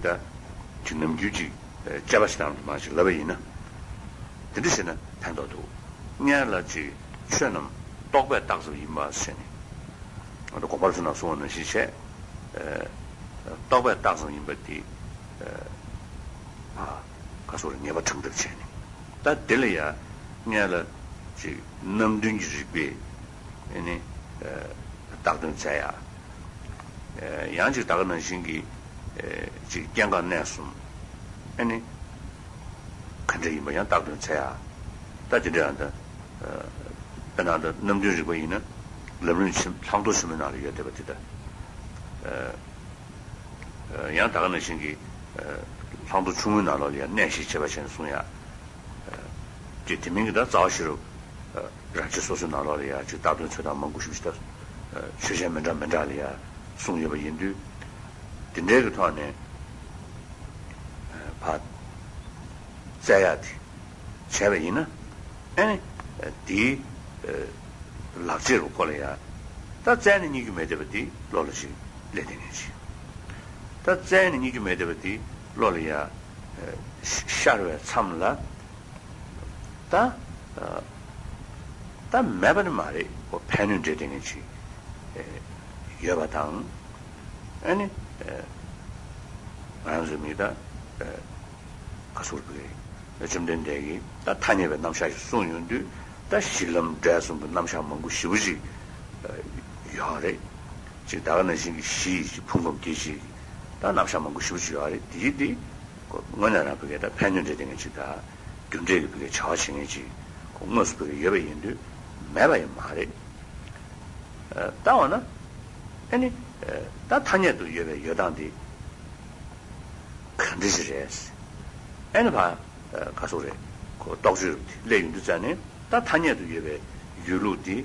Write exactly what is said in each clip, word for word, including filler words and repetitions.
ད་ཅིག་ནམ་རྒྱུན་ཅིག་དཔྱད་པ་ཞིག་དང་མ་ཞིག་ལབ་པ་ཡིན་ན། དེ་འདྲ་བྱས་ན་ཕན་ཐོགས་འདུག་སྔོན་ལ་ཅིག་ཆོས་རྣམས་རྟོག་པས་བཏགས་ཙམ་ཡིན་པ་ཟེར་ནས། ང་ཚོ་དགོངས་པ་རབ་གསལ་ནང་གསུངས་པ་ནང་བཞིན་བྱས། རྟོག་པས་བཏགས་ཙམ་ཡིན་པ་དེ། ཨ་ཁ་སོགས་ལ་ངེས་པ་དྲངས་ཐབས་བྱས་ནས། ད་དེ་ལ་ཡང་སྔོན་ལ་ཅིག་རྣམ་བདུན་གྱི་རིགས་པས་ཨེ་ནི་བཏགས་དོན་མཛད་ཡ། ཡང་ཅིག་ད་ག་ནང་བཞིན་གྱི་ཅིག་སྐྱེ་འགག་གནས་གསུམ་ཨེ་ནི་ག་འདྲ་ཡིན་པ་ཡང་བཏགས་དོན་མཛད་ཡ། ད་དེ་འདྲ་ཡང་ད་དཔེར་ན་ད་རྣམ་བདུན་རིགས་པ་ཡིན་ན་ལམ་རིམ་ཆེན་ལྷག་མཐོང་ཆེན་མོའི་ནང་ལ་ཡོད་བསྡད་པ་དེ་ལྟ། ཡང་ད་ག་ནང་བཞིན་གྱི་ལྷག་མཐོང་ཆུང་ངུའི་ནང་ལོགས་ལ་ཡང་གནས་ཞེས་བྱ་བ་ཞེས་གསུང་ཡ། དེ་དེ་མིན་གྱི་ད་རྩ་བ་ཤེས་རབ་རང་ཆས་སོ་སོའི་ནང་ལོགས་ལ་ཡང་ཅིག་བཏགས་དོན་ཚོད་ལྟ་མང་པོ་ཞིག་ད་ཆོས་ཅན་མི་འདྲ་མི་འདྲ་ལ་ཡང་གསུངས་ཡོད་པ་ཡིན་དུས། དེ་འདྲའི་གི་ཐོག་ནས་ཕར་བཙལ་ཡ་དེ་བྱས་པ་ཡིན་ན། ཨེ་ནི་དེའི་ལག་རྗེས་རུ་ཁོ་ལ་ཡ། ད་བཙལ་ནས་རྙེད་རྒྱུ་མེད་བསྡད་པ་དེ་བློ་ལ་ཞིག་སླེབས་བསྡད་མཁན་ཅིག་ད་བཙལ་ནས་རྙེད་རྒྱུ་མེད་བསྡད་པ་དེ་བློ་ལ་ཡ་ཤར་བའི་མཚམས་ལ། ད་ད་མེད་པ་ནི་མ་རེད། ཁོ་ཕན་གནོད་འདྲེས་བསྡད་མཁན་ཅིག་ཡོད་པ་དང་། ཨེ་ནི་ང་རང་ཚོའི་མི་ད་ཁ་སོར་བུ་རེད། བཅོམ་ལྡན་འདས་ཀྱིས་ད་ཐ་སྙད་པའི་རྣམ་གཞག་ཞིག་གསུངས་ཡོང་དུས། ད་གཞི་ལམ་འབྲས་གསུམ་གྱི་རྣམ་གཞག་མང་པོ་ཞེ་པོ་ཅིག་ཡོད་རེད། ཅིག་ད་ག་ནང་བཞིན་གྱི་གཞི་ཡི་ཕུང་ཁམས་སྐྱེ་མཆེད་ཀྱི་ད་རྣམ་གཞག་མང་པོ་ཞེ་པོ་ཅིག་ཡོད་རེད། དེའི་དེ་དངོས་གནས་རང་བུ་གའི་ད་ཕན་གནོད་འདྲེས་བསྡད་མཁན་ཅིག་དང་རྒྱུ་འབྲས་ཀྱི་བུ་གའི་བྱ་བ་བྱེད་མཁན་ཅིག་ཁོ་དངོས་སུ་བུ་གའི་ཡོད་པ་ཡིན་དུས་མེད་པ་ཡང་མ་རེད། ད་འོ་ན་ཨེ་ནི་ད་ཐ་སྙད་དུ་ཡོད་པའི་ཡོད་སྟངས་དེ་ག་འདྲ་ཞིག་རེད། ཨེ་ནི་ཕ་ག་སོགས་རེད། ཁོ་རྟོགས་བརྗོད་རུ་དེ་སླེབས་ཡོང་དུས་ཙ་ནས་ད་ཐ་སྙད་དུ་ཡོད་པའི་ཡོད་ལུགས་དེ་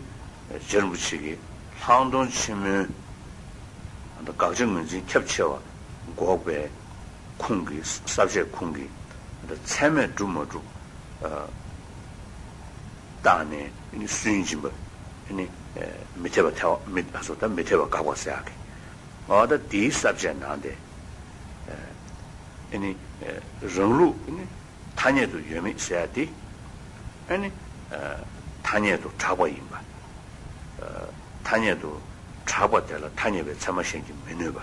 རྗེ་རིན་པོ་ཆེ་གིས་ལྷག་མཐོང་ཆེན་མོའི་དགག་བྱ་ངོས་འཛིན་ཁྱབ་ཆེ་བ་འགོག་པའི་ཁུངས་ཀྱི་ས་བཅད་ཁུངས་ཀྱི་ཚད་མས་གྲུབ་མ་གྲུབ་བཏང་ནས་སུན་འབྱིན་པ་ནི་མི་འཐད་པ་ཐལ་བ་མི་ཨ་སོ་ད་མི་འཐད་པ་དགག་པ་ཟེར་ཡག་གི། འོ་ད་དེའི་ས་བཅད་ནང་དེ་ཨ་ནི་རང་ལུགས་ནི་ཐ་སྙད་དུ་ཡོད་མེད་ཟེར་ཡ་དེ་ཨ་ནི་ཐ་སྙད་དུ་གྲགས་པ་ཡིན་པ། ཐ་སྙད་དུ་གྲགས་པ་དེ་ལ་ཐ་སྙད་པའི་ཚད་མ་གཞན་གྱིས་མི་གནོད་པ།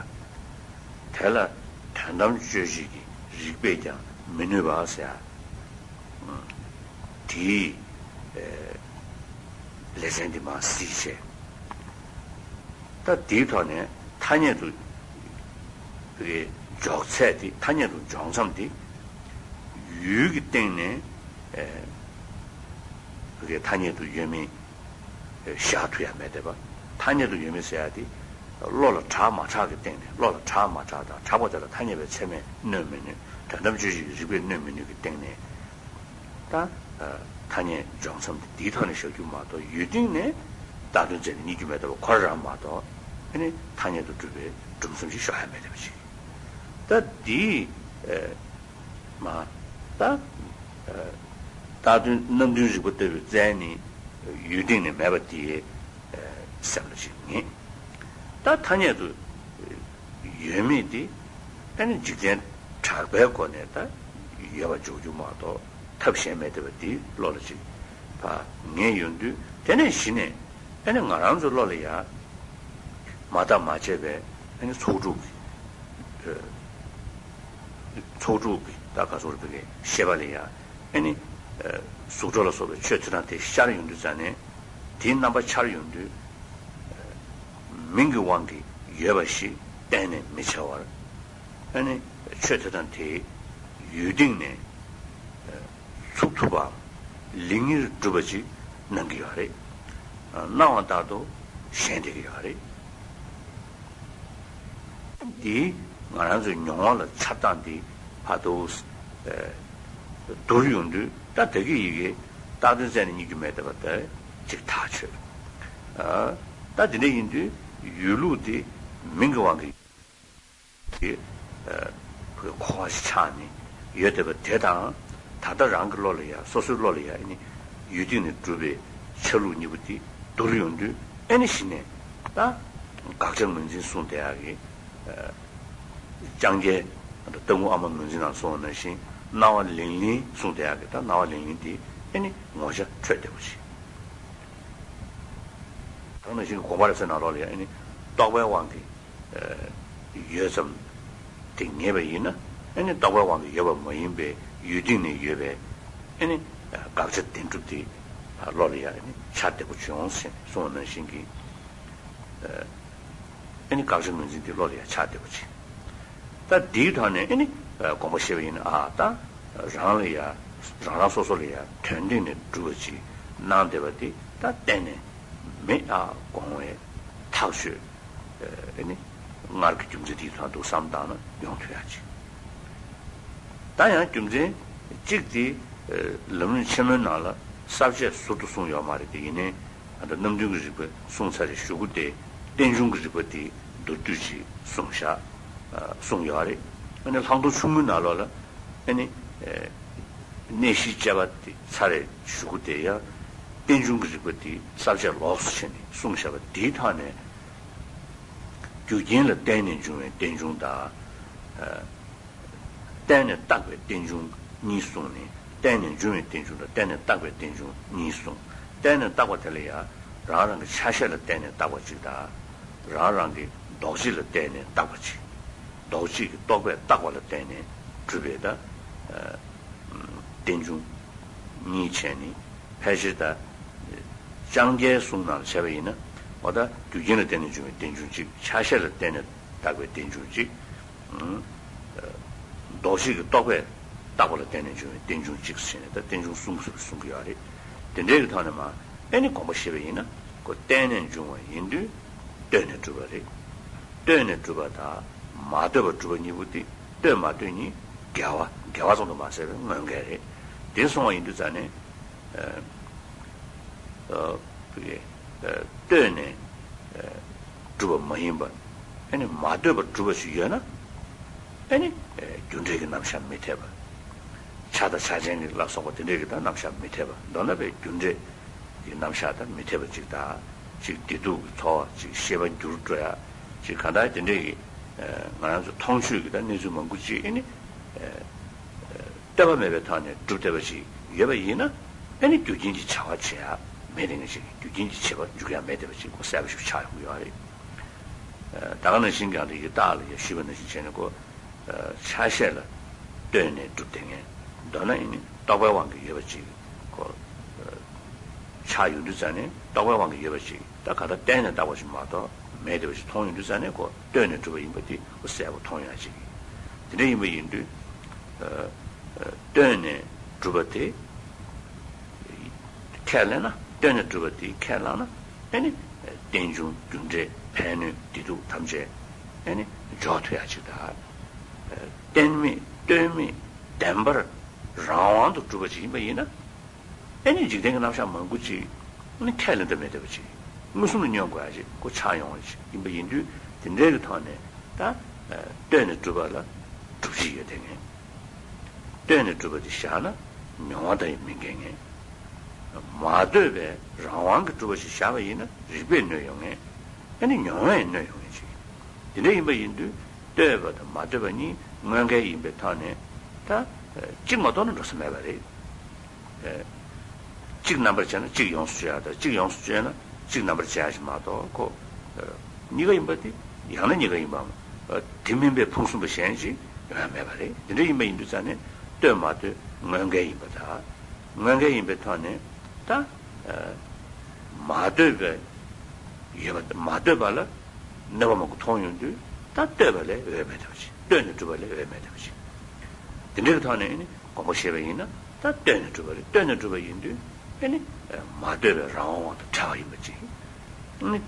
དེ་ལ་དོན་དམ་དཔྱོད་བྱེད་ཀྱི་རིགས་པས་ཀྱང་མི་གནོད་པ་ཟེར་ཡ། དེའི་ལེ་ཚན་འདི་མར་གཟིགས་བྱས། ད་དེའི་ཐོག་ནས་ཐ་སྙད་དུ་འཇོག་ཚད་དེ་ཐ་སྙད་དུ་འཇོག་མཚམས་དེ་ཡུལ་གྱི་སྟེང་ནས་ཐ་སྙད་དུ་ཡོད་མེད་བཞག་ཐུབ་ཡ་མེད་བསྡད་པ། ཐ་སྙད་དུ་ཡོད་མེད་ཟེར་ཡ་དེ་བློ་ལ་གྲགས་མ་གྲགས་ཀྱི་སྟེང་ནས་བློ་ལ་གྲགས་མ་གྲགས་དང་གྲགས་པ་དེ་ལ་ཐ་སྙད་པའི་ཚད་མས་གནོད་མི་གནོད་དོན་དམ་དཔྱོད་བྱེད་ཀྱི་རིགས་པས་གནོད་མི་གནོད་ཀྱི་སྟེང་ནས། ད་ཐ་སྙད་འཇོག་མཚམས་དེ་དེའི་ཐོག་ནས་བཞག་རྒྱུ་མ་གཏོགས་ཡུལ་སྟེང་ནས་བཏགས་དོན་མཛད་ནས་རྙེད་རྒྱུ་མེད་བསྡད་པ་ཁོ་རང་མ་གཏོགས་ཨ་ནི་ཐ་སྙད་དུ་གྲུབ་པའི་གྲུབ་མཚམས་ཤིག་ཤོག་ཡ་མེད་བསྡད་པ་ཅིག་ད་དེའི་མ་ད་བཏགས་དོན་རྣམ་བདུན་རིག་པ་ལྟ་བུའི་རྩལ་ནི་ཡུལ་སྟེང་ནས་མེད་པ་དེའི་སེམས་ལ་ཅིག་ངེས། ད་ཐ་སྙད་དུ་ཡོད་མེད་དེ་ཨ་ནི་འཇིག་རྟེན་གྲགས་པའི་སྒོ་ནས་ད་ཡོད་པ་འཇོག་རྒྱུ་མ་གཏོགས་ཐབས་གཞན་མེད་བསྡད་པ་དེ་བློ་ལ་ཅིག་ཕར་ངེས་ཡོང་དུས། དེ་ནས་གཞི་ནས་ཨ་ནི་ང་རང་ཚོའི་བློ་ལ་ཡ་མ་བརྟགས་མ་དཔྱད་པའི་ཨ་ནི་ཚོགས་དྲུག་གི་ཚོགས་དྲུག་གི་ད་ག་སོགས་རིག་པའི་ཤེས་པ་ལ་ཡ་ཨ་ནི་གཟུགས་སྒྲ་ལ་སོགས་པའི་ཆོས་དེ་དང་དེ་ཤར་ཡོང་དུས་ཙ་ནས་དེའི་རྣམ་པ་འཆར་ཡོང་དུས། མིང་གི་དབང་གིས་ཡོད་པ་ཞིག་གཏན་ནས་མི་འཆར་བར། ཨ་ནི་ཆོས་དེ་དང་དེའི་ཡུལ་སྟེང་ནས་ཚུགས་ཐུབ་པའམ་ལིང་ངེར་གྲུབ་པ་ཅིག་སྣང་གི་ཡོད་རེད། སྣང་བ་ལྟར་དུ་ཞེན་བསྡད་ཀྱི་ཡོད་རེད། འདིས་ང་རང་ཚོའི་མྱོང་བ་ལ་འཆར་སྟངས་འདི་ཕར་དུ་བསྡུར་ཡོང་དུས་ད་ད་གི་ཡི་གེ་བཏགས་དོན་རྩད་ནས་རྙེད་རྒྱུ་མེད་བསྡད་པ་དེ་ཅིག་ཐག་ཆོད། ད་དེ་འདྲ་ཡིན་དུས་ཡུལ་ལུགས་དེ་མིང་གི་དབང་གིས་ཀྱི་ཨ་ཁོ་བ་ཞིག་ཆགས་ནས་ཡོད་བསྡད་པ་དེ་དང་། ད་ལྟ་རང་གི་བློ་ལ་ཡ་སོ་སོའི་བློ་ལ་ཡ་ཨ་ནི་ཡུལ་སྟེང་ནས་གྲུབ་པའི་ཆ་ལུགས་གཉིས་པོ་དེ་བསྡུར་ཡོང་དུས་ཨ་ནི་གཞི་ནས་ད་དགག་བྱ་ངོས་འཛིན་གསུངས་བསྡད་ཡག་གི་ཨ་རྐྱང་རྐྱང་ ད་ལྟ་སྐུ་ཨ་མ་ངོས་འཛིན་ནང་གསུངས་པ་ནང་བཞིན་སྣང་བ་ལིང་ལིང་གསུངས་བསྡད་ཡག་གི། ད་སྣང་བ་ལིང་ལིང་དེ་ཨེ་ནི་ངོ་ཤ་འཕྲོད་བདེ་པོ་བྱེད། ད་ནང་བཞིན་གྱི་དགོངས་པ་རབ་གསལ་ནང་ལོགས་ལ་ཡང་ཨེ་ནི་རྟོག་པའི་དབང་གིས་ཡོད་ཙམ་དེ་ངེས་པ་ཡིན་ན། ཨེ་ནི་རྟོག་པའི་དབང་གིས་ཡོད་པ་མ་ཡིན་པའི་ཡུལ་སྟེང་ནས་ཡོད་པའི་ཨེ་ནི་དགག་བྱ་བདེན་གྲུབ་དེ་བློ་ལ་ཡང་ཨེ་ནི་འཆར་བདེ་པོ་བྱུང་ཟེར་གསུངས་པ་ནང་བཞིན་གྱི། ཨེ་ནི་དགག་བྱ་ངོས་འཛིན་དེ་བློ་ལ་ཡང་འཆར་བདེ་པོ་བྱེད། ད་འདིའི་ཐོག་ནས་ཨེ་ནི་དགོངས་པ་བཞེས་པ་ཡིན་ན། ཨ་ད་རང་ལ་ཡང་རང་རང་སོ་སོ་ལ་ཡང་དོན་སྟེང་ནས་གྲུབ་པ་ཅིག་སྣང་བསྡད་པ་དེ་ད་གཏན་ནས་མེད། ཨ་དགོངས་པའི་ཐག་ཆོད་ཨེ་ནི་སྔར་གྱི་རྒྱུ་མཚན་དེའི་ཐོག་ཏུ་བསམ་བཏང་ན་ཡོང་ཐུབ་ཡག་ཅིག་ད་ཡང་རྒྱུ་མཚན་གཅིག་དེ་ལམ་རིམ་ཆེན་མོའི་ནང་ལ་ས་བཅད་ཟུར་དུ་གསུངས་ཡོད་མ་རེད་དེ། ཡིན་ནའི་ད་རྣམ་བདུན་གྱི་རིགས་པ་གསུངས་ཚར་རེད། གཞུག་གུ་དེ་རྟེན་འབྱུང་གི་རིགས་པ་དེ་མདོར་བསྡུས་ཅིག་གསུངས་བཞག་གསུངས་ཡོད་རེད། ཨ་ནི་ལྷག་མཐོང་ཆུང་ངུའི་ནང་ལོགས་ལ་ཨ་ནི་གནས་གཞིའི་དཔྱད་པ་དེ་ཚར་རེད། གཞུག་གུ་དེ་ཡང་རྟེན་འབྱུང་གི་རིགས་པ་དེ་ས་བཅད་ལོགས་སུ་ཕྱེ་ནས་གསུངས་བཞག་པ་དེའི་ཐོག་ནས། རྒྱུ་རྐྱེན་ལ་བརྟེན་ནས་འབྱུང་བའི་རྟེན་འབྱུང་དང་། ཨ་བརྟེན་ནས་བཏགས་པའི་རྟེན་འབྱུང་གཉིས་གསུངས་ནས། བརྟེན་ནས་འབྱུང་བའི་རྟེན་འབྱུང་དང་བརྟེན་ནས་བཏགས་པའི་རྟེན་འབྱུང་གཉིས་གསུངས། བརྟེན་ནས་བཏགས་པ་དེ་ལ་ཡང་རང་རང་གི་ཆ་ཤས་ལ་བརྟེན་ནས་བཏགས་པ་གཅིག་དང་། རང་རང་གི་ལྡོག་བྱེད་ལ་བརྟེན་ནས་བཏགས་པ་གཅིག་ལྡོག་བྱེད་ཀྱི་རྟོག་པས་བཏགས་པ་ལ་བརྟེན་ནས་གྲུབ་པའི་ད་ཨ་རྟེན་འབྱུང་གཉིས་བྱས་ནས། ཕལ་ཆེར་ད་ལྕང་སྐྱའི་གསུང་ནང་ལ་བྱས་པ་ཡིན་ན། འོ་ད་རྒྱུ་རྐྱེན་ལ་བརྟེན་ནས་འབྱུང་བའི་རྟེན་འབྱུང་གཅིག་ཆ་ཤས་ལ་བརྟེན་ནས་བཏགས་པའི་རྟེན་འབྱུང་གཅིག་ཨུམ། ལྡོག་བྱེད་ཀྱི་རྟོག་པས་བཏགས་པ་ལ་བརྟེན་ནས་འབྱུང་བའི་རྟེན་འབྱུང་གཅིག་ཟེར་ནས་ད་རྟེན་འབྱུང་གསུམ་ཟེར་གསུང་གི་ཡོད་རེད། དེ་འདྲའི་གི་ཐོག་ནས་མ་ཨེ་ནི་དགོངས་པ་བཞེས་པ་ཡིན་ན། ཁོ་བརྟེན་ནས་འབྱུང་བ་ཡིན་དུས་ལྟོས་ནས་གྲུབ་པ་རེད། ལྟོས་ནས་གྲུབ་པ་དང་མ་ལྟོས་པར་གྲུབ་པ་གཉིས་པོ་དེ། ལྟོས་མ་ལྟོས་གཉིས་འགལ་བ། འགལ་བ་ཙམ་དུ་མ་ཟད་པའི་དངོས་འགལ་རེད། དེ་སོང་བ་ཡིན་དུས་ཙང་ནས། ཨ་ཨ་ཨ་ལྟོས་ནས་ཨ་གྲུབ་པ་མ་ཡིན་པ། ཨ་ནི་མ་ལྟོས་པར་གྲུབ་པ་ཞིག་ཡོད་ན། ཨ་ནི་ཨ་རྒྱུ་འབྲས་ཀྱི་རྣམ་གཞག་མི་འཐད་པ། ཆ་དང་ཆ་ཅན་གྱི་ལ་སོགས་པ་དེ་འདྲས་ཀྱི་ད་རྣམ་གཞག་མི་འཐད་པ། མདོར་ན་པའི་རྒྱུ་འབྲས་ཀྱི་རྣམ་གཞག་ད་མི་འཐད་པ་ཅིག་དང་། ཅིག་བདེ་སྡུག་གི་ཚོར་བ། ཅིག་ཤེས་པ་འགྱུར་འགྲོ་ཡ། ཅིག་གང་ལྟར་དེ་འདྲས་ཀྱི་ཨ་ང་རང་ཚོ་མཐོང་ཆོས་ཀྱི་ད་གནས་ཚུལ་མང་པོ་ཅིག་ཨ་ནི་ཨ་ཨ་ལྟོས་པ་མེད་པའི་ཐོག་ནས་གྲུབ་བསྡད་པ་ཞིག་ཡོད་པ་ཡིན་ན། ཨ་ནི་རྒྱུ་རྐྱེན་གྱི་བྱ་བ་བྱེད་ཡ་མེད་དེ་ངེས་ཤིག་རྒྱུ་རྐྱེན་གྱི་བྱེད་པ་འཇུག་ཡ་མེད་དེ་བ་ཞིག་ཁོ་གསལ་པོ་ཞིག་ཆགས་ཡོང་གི་ཡོད་རེད། ཨ་ད་ག་ནང་བཞིན་ཀྱང་དེ་ཡི་རྟགས་ལ་ཡ་ཞུས་པ་ནང་བཞིན་བྱས་ནས་ཁོ་ཨ་ཆ་ཤས་ལ་ལྟོས་ནས་གྲུབ་བསྡད་མཁན། མདོར་ན་ཨ་ནི་རྟོག་པའི་དབང་གིས་ཡོད་པ་ཅིག་ཁོ་ཨ་ཆགས་ཡོང་དུས་ཙང་ནས། རྟོག་པའི་དབང་གིས་ཡོད་པ་ཅིག་ད་ག་ད་གཏན་ནས་བཏགས་པ་ཞིག་མ་གཏོགས་མེད་དེ་བ་ཞིག་མཐོང་ཡོང་དུས་ཙང་ནས་ཁོ་ལྟོས་ནས་གྲུབ་པ་ཡིན་པ་དེ་ཁོ་གསལ་པོ་མཐོང་ཡ་ཅིག་དེ་འདྲ་ཡིན་པ་ཡིན་དུས། ཨ་ཨ་ལྟོས་ནས་གྲུབ་པ་དེ་ཁས་ལེན་ན། ལྟོས་ནས་གྲུབ་པ་དེ་ཁས་བླངས་ན། ཨ་ནི་རྟེན་འབྱུང་རྒྱུ་འབྲས་ཕན་གནོད་བདེ་སྡུག་ཐམས་ཅད་ཨ་ནི་འཇོག་ཐུབ་ཡ་ཅིག་དང་། ཨ་རྟེན་མེད་ལྟོས་མེད་བདེན་པར་རང་དབང་དུ་གྲུབ་པ་ཅིག་ཡིན་པ་ཡིན་ན། ཨ་ནི་འཇིག་རྟེན་གྱི་རྣམ་གཞག་མང་པོ་ཅིག་ཨ་ནི་ཁས་ལེན་དུ་མེད་བསྡད་པ་ཅིག་མངོན་སུམ་དུ་མྱོང་དགོས་ཡ་ཅིག་ཁོ་ཆགས་ཡོང་བ་ཅིག་ཡིན་པ་ཡིན་དུས། དེ་འདྲའི་གི་ཐོག་ནས་ད་ཨ་ལྟོས་ནས་གྲུབ་པ་ལ་སྒྲུབ་བྱེད་ཡོད་བསྡད་མཁན། ལྟོས་ནས་གྲུབ་པ་དེ་བཞག་ན་མྱོང་བ་དང་ཡང་མི་འགལ་མཁན། མ་ལྟོས་པའི་རང་དབང་གིས་གྲུབ་པ་ཞིག་བཞག་པ་ཡིན་ན་རིགས་པས་གནོད་ཡོང་མཁན། ཨ་ནི་མྱོང་བས་གནོད་ཡོང་མཁན་ཅིག་དེ་འདྲ་ཡིན་པ་ཡིན་དུས་ལྟོས་པ་དང་མ་ལྟོས་པ་གཉིས་དངོས་འགལ་ཡིན་པའི་ཐོག་ནས་ད་ཨ་གཅིག་མ་གཏོགས་ན་འགྲོ་ས་མེད་པ་རེད། ཨ་གཅིག་རྣམ་པར་བྱས་ན་གཅིག་ཡོངས་སུ་གཅོད་ཡ་དང་། གཅིག་ཡོངས་སུ་གཅོད་ན་གཅིག་རྣམ་པར་བྱེད་ཡ་ཞིག་མ་གཏོགས་ཁོ་ཨ་གཉིས་ཀ་ཡིན་པ་དེ། ཡང་ན་གཉིས་ཀ་ཡིན་པའམ། ཨ་དེ་མིན་པའི་ཕུང་གསུམ་པ་གཞན་ཅིག་ཡོང་ཡ་མེད་པ་རེད། དེ་འདྲ་ཡིན་པ་ཡིན་དུས་ཙང་ནས་ལྟོས་མ་ལྟོས་དངོས་འགལ་ཡིན་པ་དང་། དངོས་འགལ་ཡིན་པའི་ཐོག་ནས་ད་ཨ་མ་ལྟོས་པའི་ཡོད་པ། མ་ལྟོས་པ་ལ་གནོད་པ་མང་པོ་མཐོང་ཡོང་དུས། ད་ལྟོས་པ་ལས་འོས་མེད་པ་ཅིག་ལྟོས་ནས་གྲུབ་པ་ལས་འོས་མེད་པ་ཅིག་དེ་འདྲའི་ཐོག་ནས་ནི་དགོངས་པ་བཞེས་པ་ཡིན་ན། ད་ལྟོས་ནས་གྲུབ་པ་རེད། ལྟོས་ནས་གྲུབ་པ་ཡིན་དུས་ཨ་ནི་མ་ལྟོས་པའི་རང་དབང་དབང་དུ་བྲལ་བ་ཡིན་པ་ཅིག་ནི་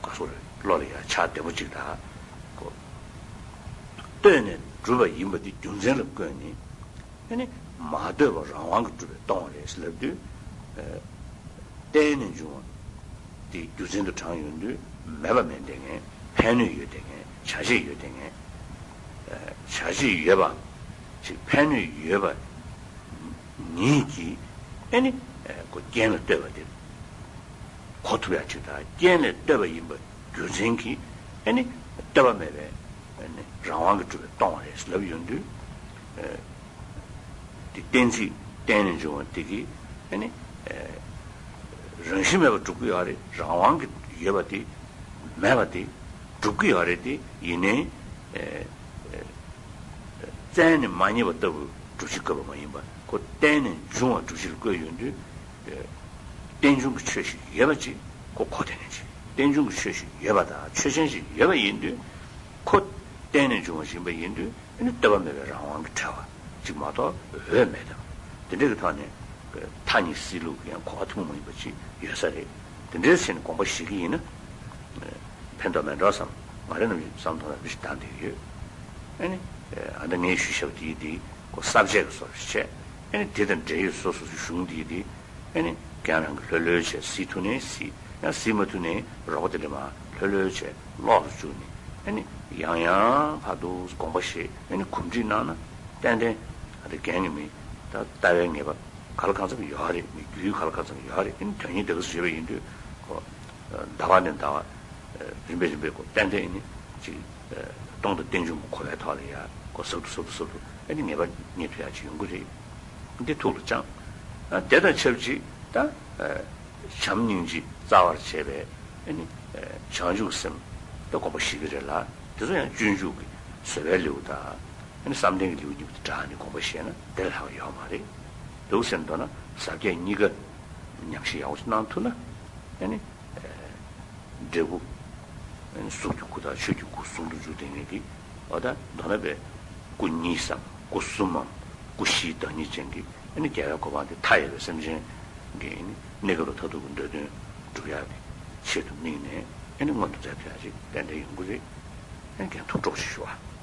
ག་སོ་རེད། བློ་ལ་ཡང་འཆར་བདེ་པོ་ཅིག་དང་། ཁོ་ལྟོས་ནས་གྲུབ་པ་ཡིན་པ་དེ་རྒྱུ་མཚན་ལ་བཀོད་ནས། ཨ་ནི་མ་ལྟོས་པ་རང་དབང་གིས་གྲུབ་པས་སྟོང་བ་རེད་ཟེར་ལབ་དུས། ཨ་བརྟེན་ནས་འབྱུང་བ་དེ་རྒྱུ་མཚན་དུ་དྲངས་ཡོང་དུས་མེད་པ་མེད་བསྡད་མཁན། ཕན་གནོད་ཡོད་བསྡད་མཁན། བྱ་བྱེད་ཡོད་བསྡད་མཁན། ཨ་བྱ་བྱེད་ཡོད་པ་ཅིག་ཕན་གནོད་ཡོད་པ་ཉིད་ཀྱིས་ཨ་ནི་ཨ་ཁོ་རྐྱེན་ལ་ལྟོས་པ་དེ་གོ་ཐུབ་ཡ་ཅིག་དང་། རྐྱེན་ལས་ལྟོས་པ་ཡིན་པ་རྒྱུ་མཚན་གྱིས་ཨ་ནི་ལྟོས་པ་མེད་པའི་ རང་དབང་གིས་གྲུབ་པའི་སྟོང་པ་རེད་ལབ་ཡོང་དུས། དེ་གཏན་ཚིགས་གཏན་ནས་འབྱུང་བ་དེ་གིས་ཨ་ནི། རང་བཞིན་མེད་པར་སྒྲུབ་ཀྱི་ཡོད་རེད། རང་དབང་གིས་ཡོད་པ་དེ་མེད་པ་དེ་སྒྲུབ་ཀྱི་ཡོད་རེད་དེ། ཡིན་ནའི། བཙལ་ནས་མ་རྙེད་པ་ལྟ་བུ་སྒྲུབ་བྱེད་དགོས་པ་མ་ཡིན་པ། ཁོ་གཏན་ནས་འབྱུང་བ་སྒྲུབ་བྱེད་ལ་བཀོད་ཡོང་དུས། རྟེན་འབྱུང་གི་ཆོས་ཤིག་ཡོད་པ་ཅིག་ཁོ་གོ་བདེ་ནས་ཅིག་རྟེན་འབྱུང་གི་ཆོས་ཤིག་ཡོད་པ་དང་ཆོས་ཅན་ཞིག་ཡོད་པ་ཡིན་དུས། ཁོ་གཏན་ནས་འབྱུང་བ་ཞིག་ཡིན་པ་ཡིན་དུས། ཨ་ནི་ལྟོས་པ་མེད་པའི་རང་དབང་གི་བྲལ་བ་ཅིག་མ་གཏོགས་འོས་མེད་དམ། དེ་འདྲ་གི་ཐོག་ནས་མཐའ་གཉིས་སྲིད་ལུགས་ཀྱི་ཡང་གོ་བ་ཐུན་མོང་མ་ཡིན་པ་ཅིག་ཡོད་ས་རེད། དེ་འདྲའི་ཚེ་ནས་དགོངས་པ་བཞེས་ཀྱི་ཡིན་ན། ཕན་ཐོགས་མེད་འགྲོ་བསམ། ང་རང་ནམ་ཞིག་བསམ་ཐོག་ལ་མི་ཞིག་བཏང་བསྡད་ཡོད། ཨ་ནི། ཨ་ད་ངས་ཞུས་བཞག་པ་དེ་དེ་ཁོ་གསར་བརྗེ་གི་བཟོ་འདྲ་ཞིག་བྱས། ཨ་ནི་དེ་དང་འབྲེལ་ཡོད་སོ་སོ་སོའི་གཞུང་དེ་དེ། ཨ་ནི་རྒན་རང་གི་ལྷོད་ལྷོད་བྱས། གཟིགས་ཐུབ་ནའི་གཟིགས། ཡང་གཟིགས་མ་ཐུབ་ནའི་རོགས་པ་དེ་འདྲ་མར་ལྷོད་ལྷོད་བྱས་ལོགས་སུ་བཅུག་ནས། ཨ་ནི་ཡང་ཡང་བར་དུ་དགོངས་པ་བཞེས། ཨ་ནི་གོམས་འདྲིས་གནང་ན་ཏན་ཏན་ཨ་ད་རྒན་གྱི་མི་ད་ལྟ་བའི་ངེས་པ་ག་ལ་གང་འཚམ་ཡོད་རེད། མི་རྒྱུད་ག་ལ་གང་འཚམ་ཡོད་རེད། ཨ་ནི་དོན་སྙིང་དེ་ག་ཚོད་ཡོད་པ་ཡིན་དུས་ཁོ་ཟླ་བ་ནས་ཟླ་བ། རིམ་པས་རིམ་པས་ཁོ་ཏན་ཏན་ཨ་ནི་ཅིག་སྟོང་དང་རྟེན་འབྱུང་གི་གོ་བའི་ཐོག་ལ་ཡ་ཁོ་ཟབ་ཏུ་ཟབ་ཏུ་ཟབ་ཏུ་ཨ་ནི་ངེས་པ་རྙེད་ཐུབ་ཡ་ཅིག་ཡོང་གི་རེད། འདི་ཐུགས་ལ་བཅངས། ཨ་དེ་དང་ཆབས་ཅིག་ད་ཨ་བྱམས་སྙིང་རྗེ་རྩ་བར་བྱས་པའི་ཨ་ནི་ཨ་བྱང་ཆུབ་སེམས་ད་དགོངས་པ་བཞེས་ཀྱི་རེད་ལ། དེ་ཚོ་ཡང་སྤྱོད་འཇུག་གི་བཟོད་པའི་ལེའུ་དང་ཨ་ནི་བསམ་གཏན་གྱི་ལེའུ་གཉིས་པོ་དེ་སྦྲགས་ནས་དགོངས་པ་བཞེས་ན་དེ་ལས་ལྷག་པ་ཡོད་མ་རེད། འདུག་ཟེར་མདོར་ན་ཟབ་རྒྱས་གཉིས་ཀ་ཉམས་ཞིབ་ཡག་པོ་ཞིག་གནང་ཐུབ་ན། ཨ་ནི་འབྲས་བུ། ཨ་ནི་གཟུགས་ཀྱི་སྐུ་དང་ཆོས་ཀྱི་སྐུ་ཟུང་དུ་འཇུག་བསྡད་མཁན་གྱི། འོ་ད་མདོར་ན་པའི་སྐུ་གཉིས་སམ་སྐུ་གསུམ་མམ་སྐུ་བཞིའི་བདག་ཉིད་ཅན་གྱི་ཨ་ནི་རྒྱལ་བའི་གོ་འཕང་དེ་མཐའ་ཡས་པའི་སེམས་ཅན་གྱི་ཨ་ནི་གནས་སྐབས་ལ་མཐར་ཐུག་གི་འདོད་དོན་སྒྲུབ་ཡག་གི་ཆེད་དུ་དམིགས་ནས་ཨ་ནི་མངོན་དུ་མཛད་ཐུབ་ཡག་ཅིག་ཏན་ཏན་ཡོང་གི་རེད། ཨ་ནི་རྒན་ཐུགས་སྤྲོ་ཞུ་བ།